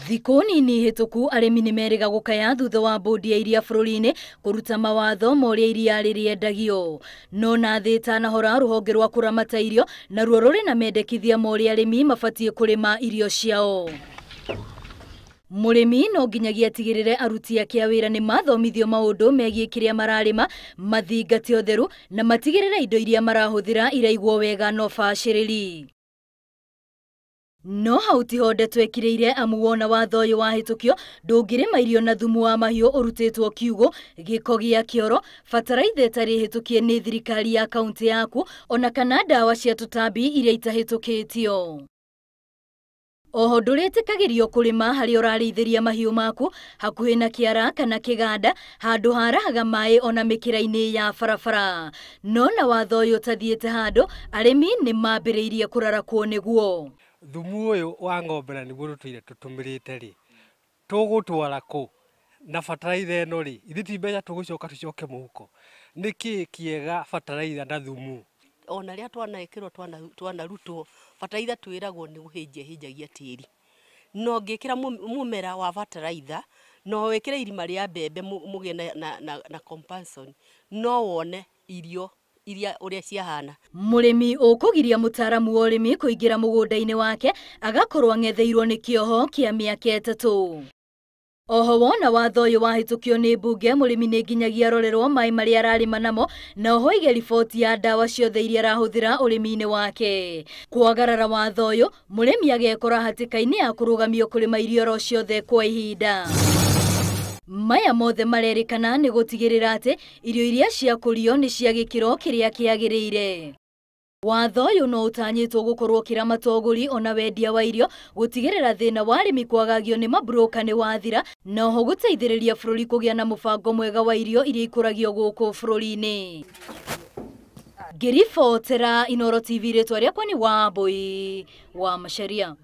Thikũ nini hĩtũku arĩmi nĩ merĩga gũkaya thutha wa bũndi ya iria bũrũri-inĩ kũruta mawatho ma ũrĩa iria rĩrĩendagio. No na thĩ ĩtanahora rũhonge rwa kũramata irio naruo rũrĩ na mendekithia ma ũrĩa arĩmi mabatiĩ kũrĩma irio ciao. Mũrĩmi no nginyagia atigĩrĩre aruti ake a wĩra nĩ mathomithio maũndũ megiĩ kĩrĩa mararĩma, mathingate ũtheru na matigĩrĩre indo iria marahũthĩra iraigwo wega na ũbacĩrĩri. No hau tiho ndeto ĩkirĩire amu wona watho ũyũ wahĩtũkio ndũngĩrĩma irio na thumu wa mahiũ ũrutĩtwo kiugũ, gĩko gĩa kĩoro, bataraitha ĩtarĩ hĩtũkie nĩ thirikari ya kaunti yaku ona kana ndawa cia tũtambi iria itahĩtũkĩtio. Oho ndũrĩtĩkagĩrio kũrĩma harĩa ũrarĩithĩria mahiũ maku hakuhĩ na kĩara kana kĩganda handũ harahaga maĩ ona mĩkĩra-inĩ ya barabara. No na watho ũyũ ũtathiĩte handũ arĩmi nĩ mambĩrĩirie kũrarakwo nĩguo. Thumu ũyũ wa ng'ombe na nĩguo tũtũire tũtũmĩrĩte rĩ, tũgũtwara kũ? Na bataraitha ĩno rĩ, ithuĩ ti mbeca tũgũcoka tũcoke mũhuko? Nĩkĩ kĩega bataraitha na thumu? Ona rĩrĩa twanekĩrwo twanarutwo bataraitha twĩragwo nĩ gũhĩnjia ĩhĩnjagia tĩri. Na ũngĩkĩra mũmera wa bataraitha na wĩkĩre irima rĩa mbembe mũgĩe na comparison, no wone irio iria ũrĩa ciahana. Mũrĩmi ũkũgiria mũtaaramu wa ũrĩmi kũingĩra mũgũnda-inĩ wake agakorwo ang'etheirwo nĩ kĩoho kĩa mĩaka 3. Oho wona watho ũyũ wahĩtũkio nĩ mbunge mũrĩmi nĩ nginyagia arorerwo maĩ marĩa ararĩma namo na oho aige riboti ya ndawa ciothe iria arahũthĩra ũrĩmi-inĩ wake. Kwagarara watho ũyũ mũrĩmi agekora hatĩka-inĩ ya kũrũgamio kũrĩma irio oro ciothe kwa ihinda. Maya mothe marerĩkana nĩ gũtigĩrĩra atĩ irio iria ciakũrio nĩ cia gĩkĩro kĩrĩa kĩagĩrĩire. Watho ũyũ no ũtanyĩtwo gũkorwo ũkĩramata ũgũri ona wendia wa irio gũtigĩrĩra thĩna wa arĩmi kwagagio nĩ maburũka nĩ wathira na oho gũteithĩrĩria bũrũri kũgĩa na mũbango mwega wa irio iria ikũragio gũkũ bũrũri-inĩ. Ngĩribotera Inooro TV rĩtwa rĩakwa nĩ Wambui wa Macharia.